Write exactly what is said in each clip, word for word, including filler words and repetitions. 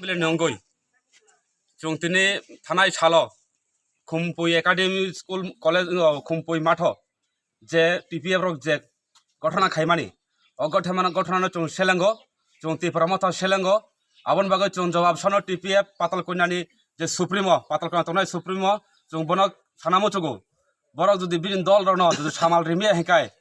Bile nongoi. Chwng tini thanai salo Khumpui Academy School College, o, Khumpui matho je T P F rok je gothona khaimani, o gothona, gothanano chwng selengo, chwng Tipra Motha selengo. Aboni bagwi chwng jawab sano T P F Patal Konyani je Supremo, Patal Konya tongnai Supremo, chwng bono sana muchungo. Borok jodi bini dol rokno jodi samal rimya hinkai,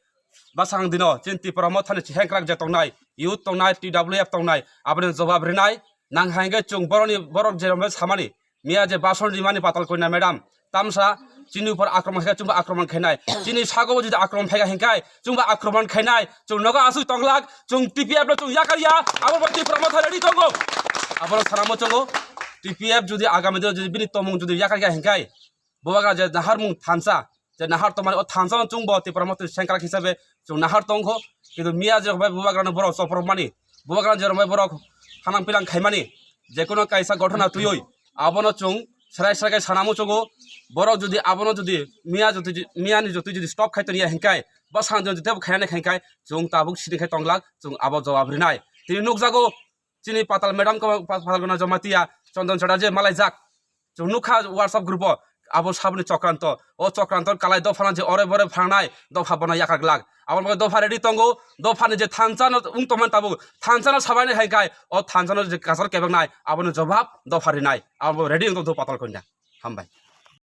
bwsang dino chini Tipra Mothani chihengkrak je tongnai, youth tongnai, T W F tongnai, aboni jawab rinai. Nang hai hwnkhe chwng borokni, borok je romwi samani, miya je bason rimani Patal Konya madam, tamsa chini upor akromon khaikha chwngbo akromon khainai, chini sagobo jodi akromon phaikha hinkai chwngbo akromon khainai, chwng nogo aswk tonglak, chwng T P F no chwng yakarya, abo bai Tipra Motha ready tongo. Abono sana muchungo, T P F jodi agami dino jodi bini tomung jodi yakarya hinkai, bubagra je naharmung thansa, je nahar tongmani o thansa no chwngbo Tipra Motha sengkrak hisabe chwng nahar tongkho, kintu miya je rokbai bubagrano borok choprokmani, bubagrano je rokbai borok hanang pilang khaimani, jekono kaisa gothona twiwi abono chwng srai srai khe sana muchungo. Borok jodi abono jodi miya jodi, miyani jotwi jodi stop khai tongya hinkai, bwsang jodi tebo khainani hinkai, chwng tabuk sini khai tonglak, chwng abo jawab rinai. Tini nukjago chini Patal madam ko, Pa-, Patal Konya Jamatia Chondon Chara je malaijak. Chwng nukha WhatsApp group o, abo saboni chokranto. O chokranto kalai dophano je ore bore phangnai, dopha bono yakar glak. Abo bagwi dopha ready tongo, dophani je thansa no wng tongmani tabuk, thansa no sabaini hai kai, o thansa no je kasar kebeknai, abono jawab dopha rinai. Abo ready wng tong Patal Konya. Hambai.